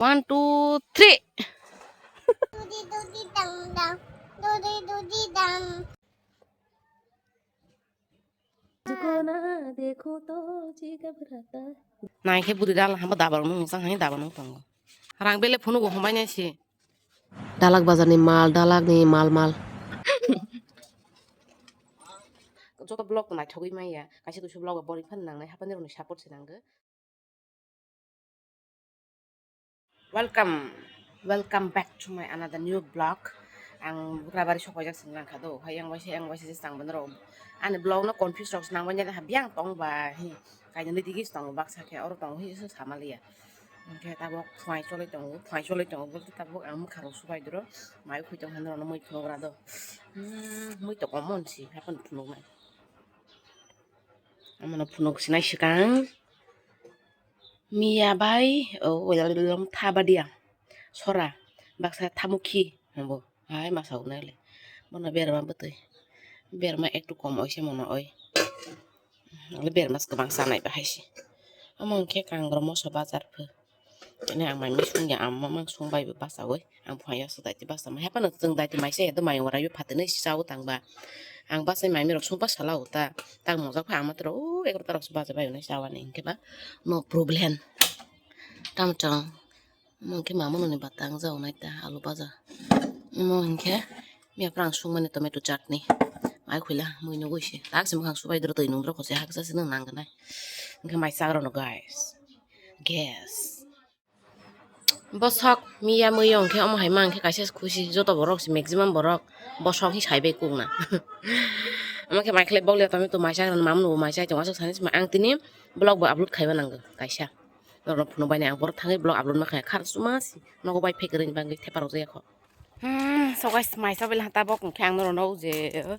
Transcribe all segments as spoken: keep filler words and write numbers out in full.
One, two, three. Dudi dudi dang dang, dudi dudi dang. Jukona dekho to ji ghabrata. Nai khe budi dal hamba dabar mung sang hai dabar mung tongo. Rang bele phunu go hombai nai si. Dalak bazar ni mal, dalak ni mal mal. Joto vlog naithogwi maya, kaisa kusu vlog boring phan nangnai, haphani rokni support se nango. Welcome, welcome back to my another new vlog. Ang Bukrabari sok paijak sing lang kha do, hai yang waisa, yang waisa je sang bandro. Ani vlog no confuse rok nang banya ha biang tong ba hi. Kainwi digi tong baksa khe oro tong hi so samaliya. Hingkhe tabok phai choloi tongo, phai choloi tongo, bolte tabok ang mwkhang rok subai duro, mai khoi tong hwnwi rokno mui phunuk ra do. Hmm, mui to common si, hapan phunuk nai. Amano phunuk sinai swkang. Miya bai, o, tha badia. Sora, baksa thamukhi, bo. Hai masa unai le. Bono berma bwtwi. Berma ektu kom oise mono oi. Ale berma kwbang sanai bahai se. Omo hwnkhe kangrok moso bazar pho. Kene ang mai mui sungya, ang mamang sung bai bo bachaui. Ang phai ya su daiti bachama. Hepa no chwng daiti mai se do mai ora yo phatene si chao tang ba. Ang bachai mai mirok sung bachala uta. Tang mojak pha ama tro o egarota rok su bacha bai unai chawa ni hwnkhe ba. No problem. Tamo chong. Omo hwnkhe mamano ni bata ang jao nai ta alu baja. Omo hwnkhe mia phrang sungmani tomato chutney. Mai khuila mui nugui se. Tak se mwkhang subai doro twi nung doro khose haksa se nang nang nai. Hwnkhe mai chagrano guys. Gas. Bosok miya muyo hwnkhe omo hai ma hwnkhe kaisa khusi joto borok se maximum borok bosok hi sai bai kuk na. Omo khe mai khlai bokle tomato mai chagrano mamano bo mai chai tongo aswk sani se ang tini vlog bo upload khaiba nango kaisa. Norok phunuk bai ni ang borok thangwi vlog upload ma kha khar chuma si nogo bai phek ring bangwi thepa rok jaya kho. Hmm, so guys, mai sa bai tabok hwnkhe ang norok no je, uh,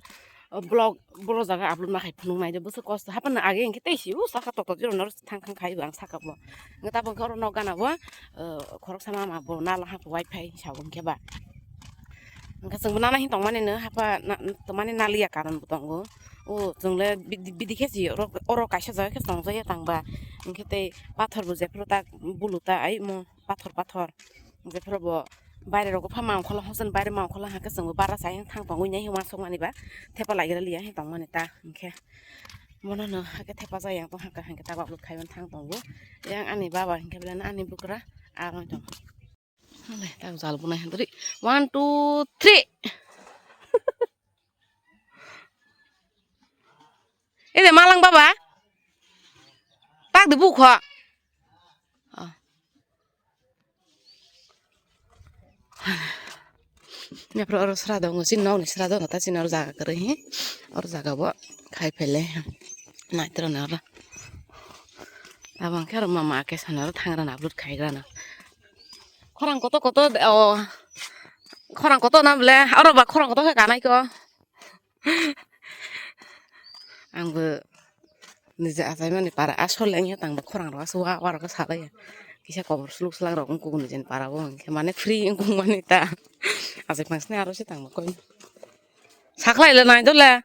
vlog boro jaga upload ma khai phunuk nai de bwswk kosto hapan age hwnkhe tei si u saka tok tok jero norok thang thang khai bo ang saka bo. Hwnkhe tabok hwnkhe oro nok gana bo, uh, khoroksa mama bo nala ha wifi sa bo hwnkhe ba. Hwnkhe chwng bo nana hin tong mani no hapa na, tong mani naliya karon bo tongo. O chwng le bidi, bidi khe si oro, oro kaisa jaga khe tong jaya tang ba. Hwnkhe tei pathor bo jephuru ta bulu ta ai mo pathor pathor. Jephuru bo baire rok bupha ma ongkhorlo hosoni baire ma ongkhorlo hwnkhe chwng bo bara sai thang tongwi nai uansuk mani ba thepa lai gra liya tong mani ta hwnkhe. Bono no hwnkhe thepa jaya tong hwnkhe hwnkhe ta upload khaiwi thang tongo. Yang ani baba hwnkhe belai no ani bwkra aro tong. Hale, tak jal bunai handri. One, two, three. Ede malang baba. Tak de bukho. Oh. Nepro oro sra dong, sin nokni sra dong, ta sin oro jaga kwrwi hi. Oro jaga bo khai phele. Naitro na oro. Abang khe oro mama ake sana oro thangra na upload khaigra na. Khorang koto koto, o, khorang koto na bole, oro ba khorang koto khe kanai ko. Ang bo niji achai mani para asol le wngya tang bo khorang rok asuk wa, wa rok salai ya. Kisa kobor suluk slak rok wngkuk nijini para o hwnkhe mane free wngkuk mani ta. Achai phangsni aro se tang bo koi. Sakhlai le nai dole.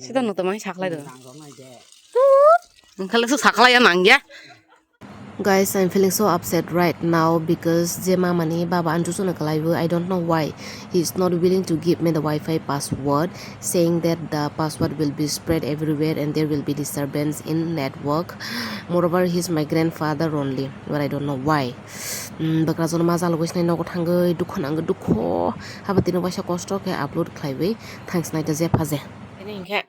Sida no tamo sakhlai do. Wngkha le su sakhlai ya nang ya. Guys, I'm feeling so upset right now because je mamani baba anju suna kalaibo. I don't know why he is not willing to give me the Wi-Fi password, saying that the password will be spread everywhere and there will be disturbance in network. Moreover, he is my grandfather only, but I don't know why. Mm, bakra jono ma jalo gwisnai nogo thangwi dukho nangwi dukho. Haba tini waisa kosto khe upload khlaiwi thangs nai ta jepha je. Ini hingkhe.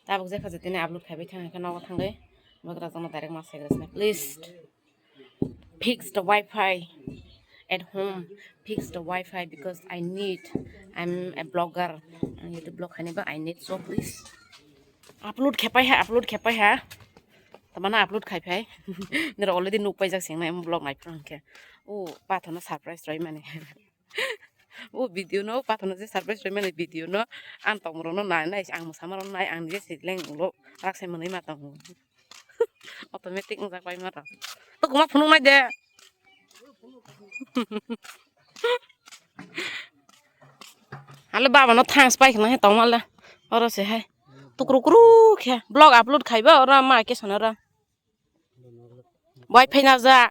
Tabuk jepha je tini upload khaibai thang hingkhe nogo thangwi bagra jono direct ma saigra sina. Please fix the Wi-Fi at home. Fix the Wi-Fi because I need. I'm a blogger. Ang YouTube blog khainai ba I need, so please. Upload khepai ha, upload khepai ha. Tamana upload khaiphai. Nira already nuk paijak singnai blog nai phang khe. O pathono surprise roi mani. O video no, pathono je surprise roi mani video no, ang tongmoro no nai nai, ang mwsama rok nai, ang je se leng ulo, rak se mwnwi ma tongo. Automatic wngjak pai ma rok. To kuma phunuk nai de. Ale baba no thangs pai khna he tongma le. Oro se hai. Tukru kru khe vlog upload khaiba oro ma ke sana ro. Wi-Fi na ja.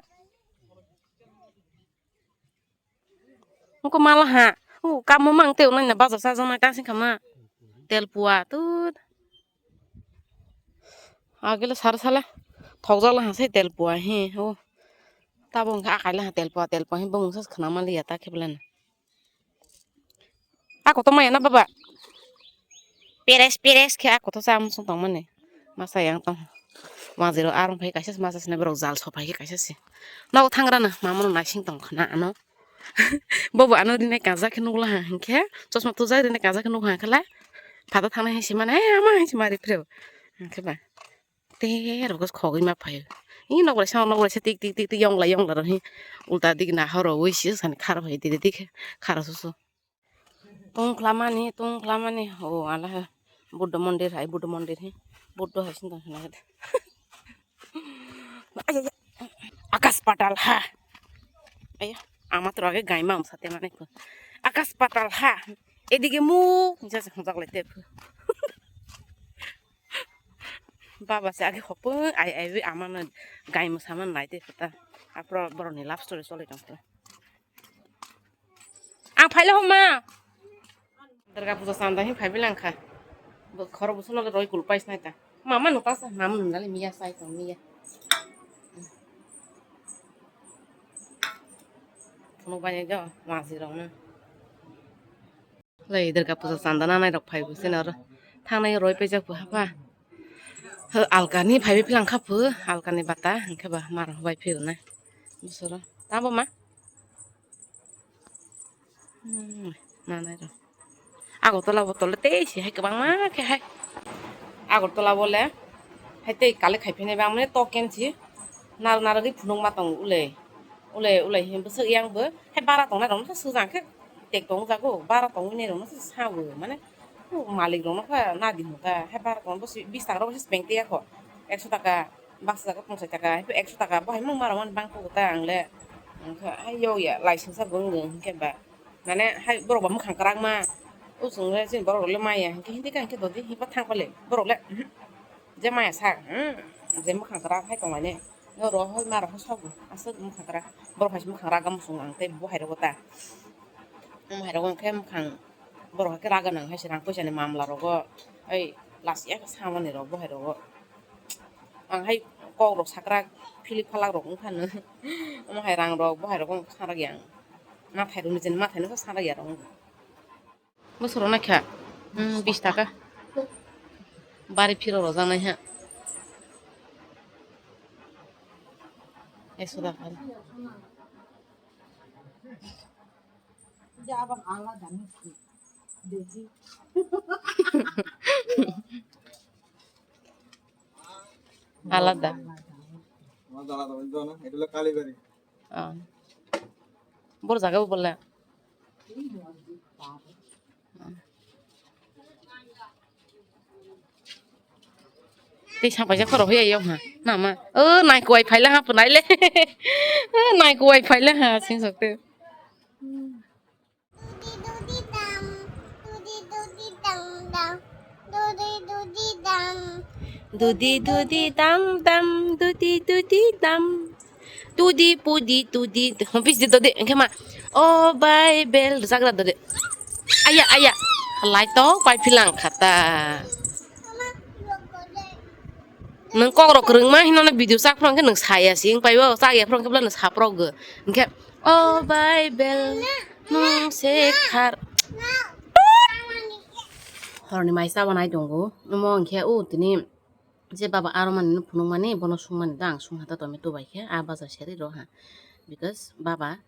Ungko mala ha. U kamo mang te unai na bazar sa jong na kasing kama. Tel pua tut. Agile sar sala. Thok jala ha se tel pua he. O. Tabo ungka akai la ha tel pua tel pua he bong sa khna mali ya ta khe blan. Ako to maya na baba. Peres peres khe ako to cham sung tong mani. Masa yang tong. Majiro arong phai kaisa masa sene borok jal so phai kaisa se. Nogo thangra na mama no naising tong khna ano. Bobo ano rina kaza khe nukla ha hinkhe chosma tujak rina kaza khe nukha khala. Phata thangna hinsi mane ama hinsi mari phireo. Hinkhe ba. Te rok khogwi ma phaio. Ih nok bai sa nok bai sa tik tik tik tik yongla yongla rok hi. Ulta dik na horo wi si sani khar bai diri dik khar susu. Tung khlamani tung khlamani o ala he. Buddha mondir hai Buddha mondir hi. Buddha hai sindang hina gede. Ay, ay, ay. Akas patal ha. Ay, ama toro age gaima umsa te mane ko. Akas patal ha. Edige mu. Jasa hojak lai te. Baba se age hopung ai ai wi amano gai musaman nai te kota. Apro boroni love story choli tong kota. Ang phaile homa. Durga puja chanda hin phaibi langkha. Bo khoro busu no roi kul pais nai ta. Mama no ta sa mama no dali miya sai tong miya. Phunuk bai jo ma si rong no. Lai Durga puja chanda nanai rok phai bo sini oro. Thangnai roi paijak bo hapha. Ho, alkani phaibi philang kha pho, alkani bata, hingke ba mar bai phio na. Busoro. Tamo ma? Hmm, nanai rok. Agartala bo tole tei si hai kwbangma khe hai. Agartala bo le hai tei kale khai phene bang mane token si. Nar narwgwi phunukma tongo ulei. Ulei ulei himbo swk yang bo. Hai bara tongnai rok no swk jang khe tek tong jago. Bara tongwi nai rok no swk sao mane. Malik rok no kha nadi hwnkha. Hai bara tong bo bis taka rok se beng tei ya kho. Ekso taka baksa jaga pungsai taka. Hai ekso taka bo hai mung mara mani bang kho ta ang le. Wngkha hai yo ya laisingsa bo wng hwnkhe ba. Mane hai borok ba mwkhang kwrak ma. O chwng le chini borok rok le maya hinkhe hindi ka hinkhe dodi hinkhe thang pale borok le, mhm. Je maya sak, mhm, je mwkhang kwrak hai tong mani. No ro hoi ma ro hoi sobo aswk mwkhang kwrak. Borok hai se mwkhang raga muchung ang tei bo hai rogo ta. Bo hai rogo hinkhe mwkhang borok hai khe raga nang hai se rang poisa ni mamla rogo. Ai last ya khe samani rok bo hai rogo. Ang hai kok rok sakrak philip phalak rok wngkha no. Omo hai rang rok bo hai rok wngkha sanrak ya ang. Mathai rok ni je mathai no sanrak ya rok wngkha. Bosoro na kha. Hmm, bis taka. Bari phiro rojak nai ha. Ekso taka. Alada. Bor jaga bo bole. Tei sapaijak khoro hoi aiyok ha. Nama. O nai kuai phaila ha punai le. O nai kuai phaila ha sing sok te. Dudi dudi dam dam, dudi dudi dam dam, dudi dudi dam dam, dudi dudi dam. Tudi pudi tudi hopis di dodi engke ma. O bai bel jagra dodi. Aya aya. Lai to pai philang khata. Nung kok rok rwngma hino na video sak phro hwnkhe nung saya sing pai bo sak ya phro hwnkhe bla nung saprok go. Hwnkhe o bai bel nung se khar. Horni mai sa wanai tongo. Omo hwnkhe o tini je baba aro mani no phunukmani bono sungmani da ang sungha ta tomato bai khe a bajar seri rw ha because baba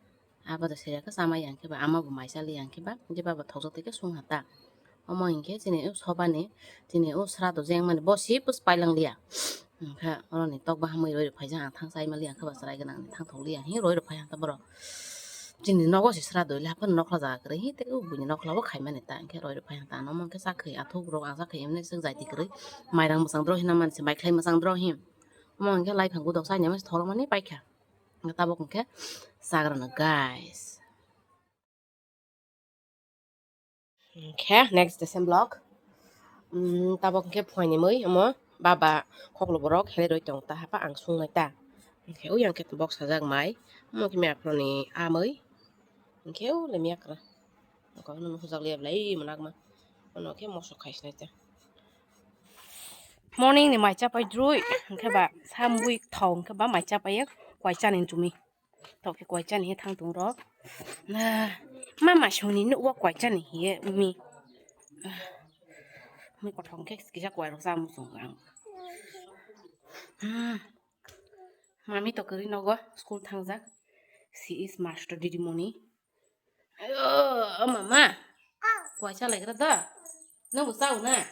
a bajar seri khe chamai ya hwnkhe ba ama bo mai chali ya hwnkhe ba je baba thokjak tei khe sungha ta omo hinkhe chini o sobani chini o srado jeng mani bo si pus pailang liya hwnkhe oroni tok bahamui roi rok phaijak ang thang chai mali ya hwnkhe ba chwrai gwnang ni thang thok liya hi roi rok phai hwnkhe borok. Chini nogo se sra doi le haphano nokla jaga kwrwi hi tei o buini nokla bo khaimani ta hinkhe roi rok phai ta ano omo hinkhe chakhwi athuk rok ang chakhwi emni swk jai di kwrwi mairang mwchang dro hina manse maikhlai mwchang dro hi omo hinkhe laiphang gudok chaini masa tholomani paikha tabuk hinkhe chagrano guys. Khe next December vlog. Tabok khe phuaini mui omo baba khoklo borok helai roi tong ta hapa ang sungnai ta. Khe ui ang khe bok sajak mai omo khe mephroni amoi Hwnkhe o lemya kwra. Nokha hwnwi hujak liya belai mwnakma. Ono khe mosok khai sinai ta. Morning ni mai chapai drui, hwnkhe ba samui thong hwnkhe ba mai chapai kwai chani chumi. Tok khe kwai chani he thang tung rok. Ah, mama songni nukwa kwai chani he umi. Ah, mui kothok khe kisa kwai rok cha muchung ang. Hmm. Mami to kwrwi nogo school thangjak. She is master didimoni. Ayo, o mama. Kwai cha laikra da. Nang bo chao na.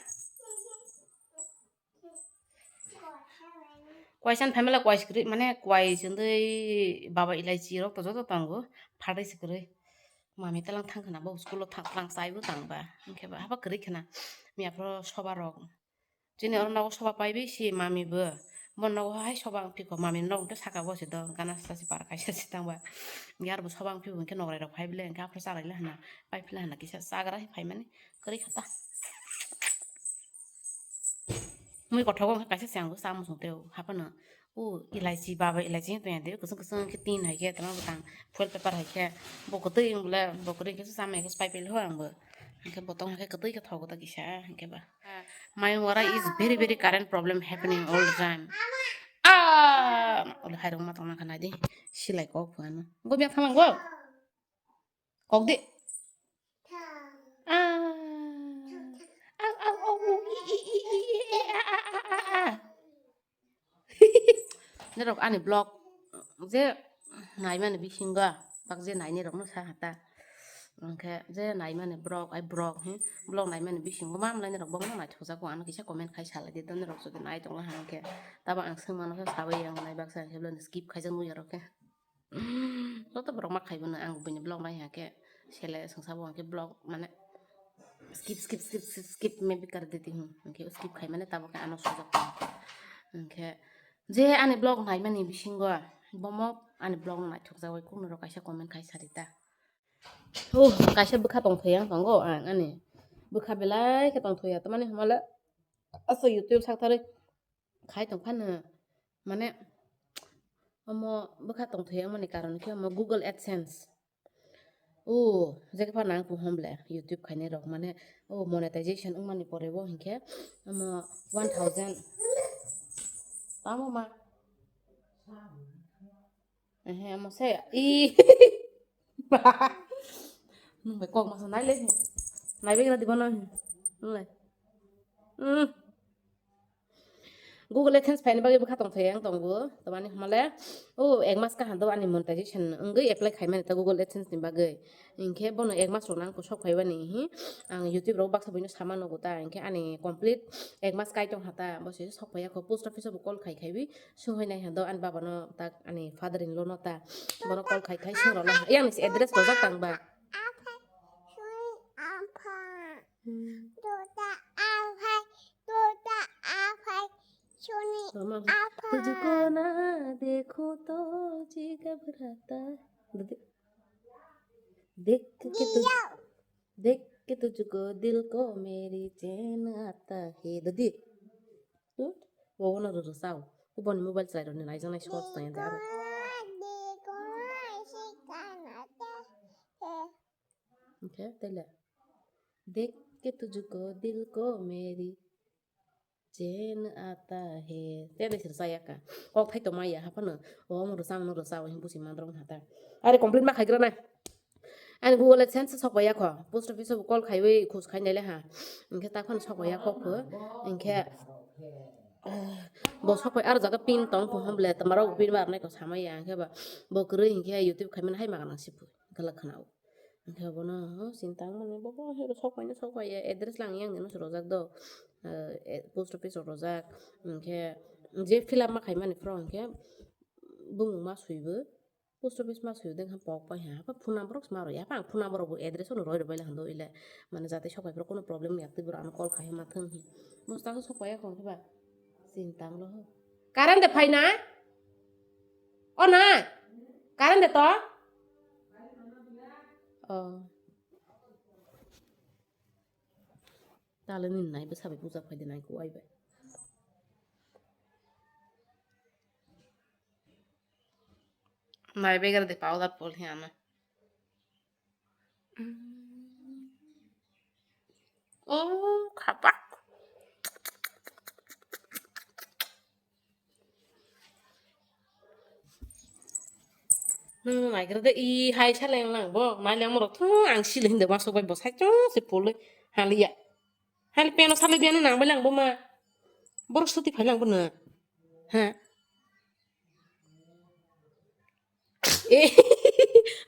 Kwai san phaimala kwai sikri mane kwai sindui baba ilaichi rok to joto tango. Phatai sikri. Mami talang thang khna bo school o thang tlang chai bo tang ba. Hwnkhe ba haba kwrwi khna. Miya phro soba rok. Chini oro nogo soba paibi si mami bo. Bo nogo hai soba wng phiko mami nog hwnkhe saka bo se do gana sita si par kaisa si tang ba. Yar bo soba wng phibo hwnkhe nograi rok phai bile hwnkhe aphuru cha lai le hwna. Pai phila hwna kisa chagra hai phai mani kwrwi kha ta. Mui kothok wng kha kaisa se ang bo cha muchung tei o haphano. O ilaichi baba ilaichi wng tong ya de kwchwng kwchwng khe tin hai khe tamo bwtang foil paper hai khe bo kwtwi wng bole bo kwrwi khe cha mai khe pai phila ho ang bo. Hwnkhe bo tong hai khe kwtwi khe thogo ta kisa hwnkhe ba. Mayung wara is very, very current problem happening all the time. Ah, olo hai rok ma tongna kha nai di. Silai kok phano. Go biak thamang go. Kok di. Ah. Au, au, au, au, i, i, i, i, i, e, a, a, a, a, a. Norok ani vlog je naimani bisingo, bak je naini rokno sa hata. Hwnkhe je naimani vlog, ai vlog, hmm, vlog naimani bisingo mamlaini rok bongno naithokjago, ano kisa comment khai salai di, norok jodi nai tongla hwnkhe. Tabo ang swngmano khe sabai yang nai baksa hwnkhe skip khaijak nukya rok khe. Joto borok ma khai bono ang buini vlog nai hwnkhe sele swngsa bo hwnkhe vlog mane skip, skip, skip, skip, skip, maybe kar diti hwn hwnkhe skip khai mane tabuk khe ano sujak hwnkhe je ani vlog naimani bisingo bomo ani vlog no naithok jagwi kunu rok kaisa comment khai sari ta. Oh, kaisa bwkha tongthai ang tongo ang ani bwkha belai khe tongthai ya tamani hwnmale aso YouTube sak tharwi khai tong phano mane omo bwkha tongthai wngmani karon khe omo Google AdSense. O jekphano ang kuhom ble YouTube khainai rok mane o monetization wngmani pore bo hinkhe omo one thousand tamo ma ehe omo se i nung bai kok masa nai le nai bai gra dibo no nung le. Google AdSense phaini bagwi bwkha tongthai ang tongo, tamani hwnmale o ek mas kaham do ani monetization wngwi apply khaimani ta Google AdSense ni bagwi, hinkhe bono ek mas rok nang sok phaibani hi ang YouTube rok baksa buino sama nogo ta, hinkhe ani complete ek mas kai tong hata bo se sok phaiya kho, post office o bo call khai khaiwi songwi nai hando ani baba no ta ani father in law no ta bono call khai khai song rok yang ni address rojak tang ba. Duda aphai, duda aphai, suni aphai. तुझको ना देखूं तो जी घबराता है। देख के तुझ देख के तुझको दिल को मेरी चैन आता है। Dodi. Wo no rwrw sao. Uboni mobile chwrai rokni naijaknai shorts tong ya de aro. Hwnkhe tele. देख के तुझको दिल को मेरी चैन आता है. Tele sir saya ka. Kok thai to maya haphano. O mo rwchang no rwchao hin busi mandrong hata. Are complete ma khaigra nai. Ani Google AdSense sok ya kho. Post office o call khaiwi khus khai nai le ha. Hwnkhe ta phano sok ya kho kho. Hwnkhe bo sok aro jaga pin tong phung hom ble tama rok pin bar nai ko sama ya hwnkhe ba bo kwrwi hwnkhe YouTube khai mani hai ma nang si phu. Galak khana o. Hwnkhe bono sini tang mani bo bo sok pai no sok pai ya address lang yang nino rojak do. Post office rok rojak hwnkhe je fill up ma khai mani phro hwnkhe bumung ma sui bo. Post office ma sui deng ha pok pai ha. Apa phone number rok ma roi. Apa ang phone number rok bo address no roi roi bai la hando ile. Mane jate sok pai phro kono problem ya twi bro ano call khai ma thang hi. Musta ko sok pai ya kong ba. Sini tang lo ho. Current de phai na? O nai. Current de to? Oh. Tale ni nai bwsa bai puja phai de nai ko ai bai. Nai begar de powder pol hi ano. Oh, khapak. Hmm, naigra de i hai saleng lang bo, nai lang morok thung ang sile hinde masuk bai bo sai chong se puloi haliya. Hali peno sale biani nang bai lang bo ma. Borok suti phai lang bo na. Ha. ए,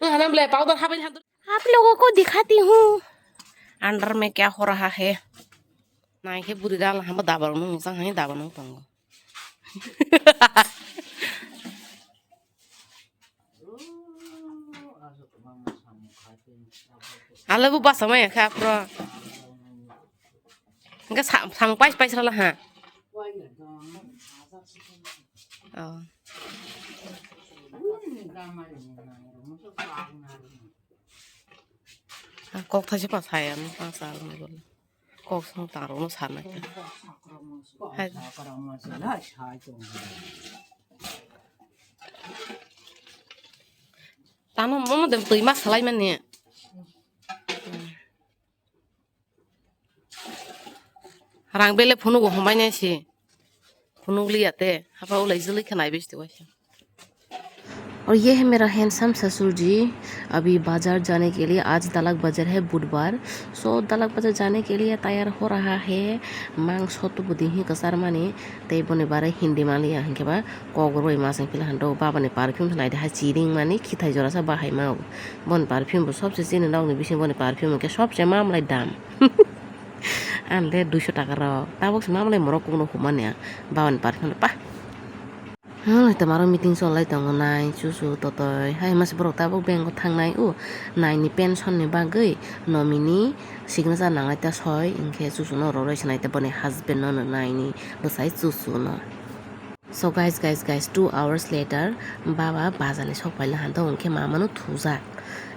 हाँ, हम ले पाउडर हाँ भाई, हाँ तो आप लोगों को दिखाती हूँ अंदर में क्या हो रहा है। Nai khe buri dal hamba dabar nung sang hai dabar nung tongo. Hala bu basa maya kha pro. Hingke sa-, samung pais pais rala ha. Oh. Ah, kok thaise pa saya mo pa sa mo bol. Kok sang tang ro mo sa na. Hai. Tamo mo mo dem tui ma salai mani. Rang bele phunuk bo hombai nai si. Phunuk liya te. Hapa ulai jili khe nai bisti waisa. और ये है मेरा हैंडसम ससुर जी, अभी बाजार जाने के लिए, आज दालाक बाजार है बुधवार, so दालाक बाजार जाने के लिए तैयार हो रहा है। Mang sotu budi hi kasar mani, tei boni bare hindi maliya hinkhe ba kok roi ma sing phila hando baba ni perfume nai de ha chiring mani khithai jora sa bahai ma. Boni perfume bo sobse chini nok ni bising boni perfume ke sobse mamlai dam. Ang le duiso taka rok tabok se mamlai morok kok no humani ang baba ni perfume pa. Hmm, tomaro meeting cholai tongo nai chuchu totoi hai masa borok tabok bank o thangnai o nai ni pension ni bagwi nominee signature nanglai ta soi hinkhe chuchu no roroi se nai ta boni husband no nai ni bwsai chuchu no. So guys, guys, guys, two hours later, baba bazar ni sok paila hanta hwnkhe mama no thujak.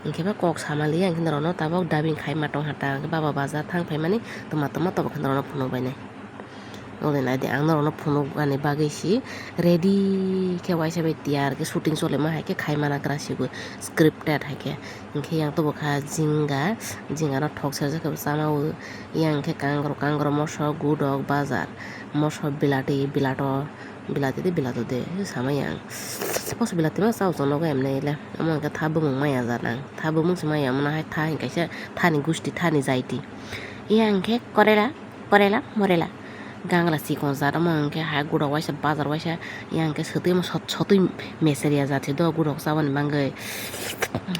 Hinkhe ba kok sama liya hinkhe norok no tabok dubbing khai ma tong hata hinkhe baba bazar thang phaimani toma toma tabok khe norok no phunuk bainai. Ode nai di ang norok no phunuk ani bagwi si ready khe waisa bai tiyar khe shooting chole ma hai khe khai mana gra sibo scripted hai khe. Hinkhe yang tabok kha jinga, jinga no thok serjak khe bo chama o. Yang khe kangrok, kangrok moso gudok bazar moso bilati bilato. Bilati de bilato de sama yang. Poso bilati ma chao chao nogo emne ile. Omo hwnkhe tha bumung maya jat ang. Tha bumung se maya omo hai tha hwnkhe kaisa thani gusti thani jaiti. Iya hwnkhe korela, korela, morela. Gangla chikon jat omo hwnkhe hai gudok waisa bazar waisa. Iya hwnkhe sotwi omo sot-, sotwi meseria jat se do gudok chabani bagwi.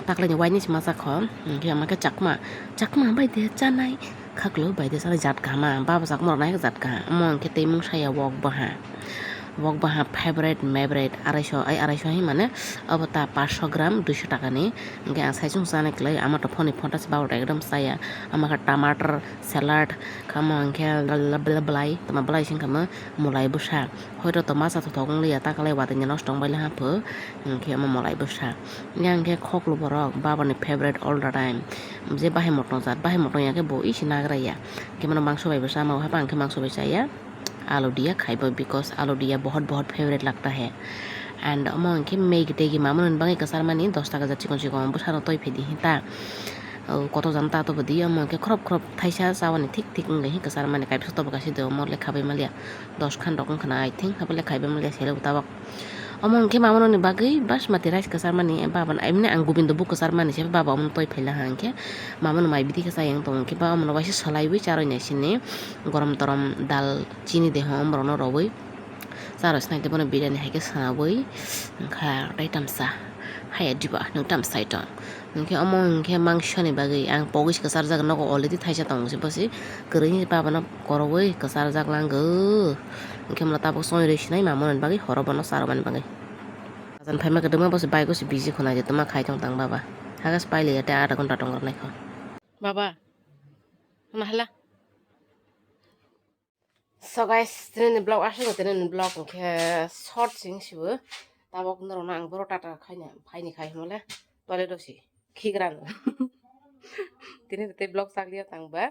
Taklaini waini se masa kho. Hwnkhe omo khe chakma. Chakma bai de chanai. Khaklo bai de sana jat kaham, baba chakmorok nai jat kaham. Omo hwnkhe tei mung saya wok baha. Wok baha favorite, mavorite, araiso, ai araiso hai mane, obo ta paanch sho gram, duiso taka ni. Hwnkhe ang saichung chana kwlai, ama to phone ni phone ta se baba ekdom chaya. Ama khe tomato salad, kha omo hwnkhe belai, toma belai sing kha mo, mulai bwsa. Hoito to masa thothok wng liya, ta kwlai watwi ni nosto wng bai le hapho, hwnkhe omo mulai bwsa. Yang khe khoklo borok, baba ni favorite all the time. Je bahai motong jat, bahai motong ya khe bo isi nagra ya. Hwnkhe mano mangso bai bo chama o, haphang khe mangso bai chaya. Alu diya khaibo, because alu diya bahut bahut favorite lagta hai. And omo hwnkhe Maggi tegi mamani bagwi kwchar mani dos taka jat chikon chikon bwsano toi phedi hinta. O koto jani ta tobo di, omo hwnkhe khorop khorop thaisa chawani thik thik wngwi hinwi kwchar mani kaisa tobo kaisa de omo lekha bai maliya. Dos khan rok wngkha na, I think, habai lekha bai maliya sele bo tabok. Omo hwnkhe mamano ni bagwi basmati rice kwchar mani, baba no, I mean, ang gobindo bu kwchar mani se baba omo toi phaila ha hwnkhe mama no mai bidi khe chayang tong hwnkhe baba no waisa salaiwi charwi nai sini gorom torom dal chini de hwn borok no rwwi charwi sinai tei bono biryani hai khe swnamwi wngkha tei tamsa haya diba nwng tamsai tong. Hwnkhe omo hwnkhe mangso ni bagwi ang pogwi se kwcharjak nogo already thaisa tongo se bosi kwrwi baba no korogwi kwcharjak langw. Hwnkhe omo tabuk chongrwi sinai mamani bagwi horo bono charwmani bagwi. Bajan phaima kwdwma bosi bike o se busy khwnai de twma khai tong tang baba. Hagas pailiya tei adha ghonta tong rwnaikho. Baba, hwnna hala. So guys, tini ni vlog aswk, tini ni vlog hwnkhe short sing sibo. Tabok norok no ang boro tata khaina phaini khai hwnle toilet o si khigrang. Tini tei vlog chakliya tang ba.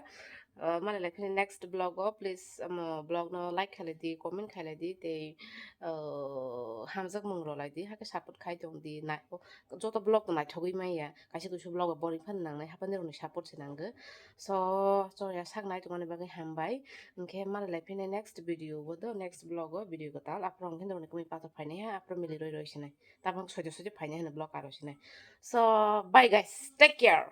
Uh, mani lai phini next vlog o, please, um, vlog no like khailai di, comment khailai di, tei, uh, hamjak mung rwlai di, hakhe support khai tong di, nai-, joto vlog no naithogwi manya, kaisa kuisu vlog bo boring phano nangnai, haphani rokni support se nango. So, chwng ya sak nai tongmani bagwi hambai, hinkhe mani lai phini next video o do, next vlog o video kwtal, aphuru hinkhe norokni kumui pathor phainai ha, aphuru miliroi roi sinai, tabuk soito soito phainai hwnwi vlog aro sinai. So, bye guys, take care.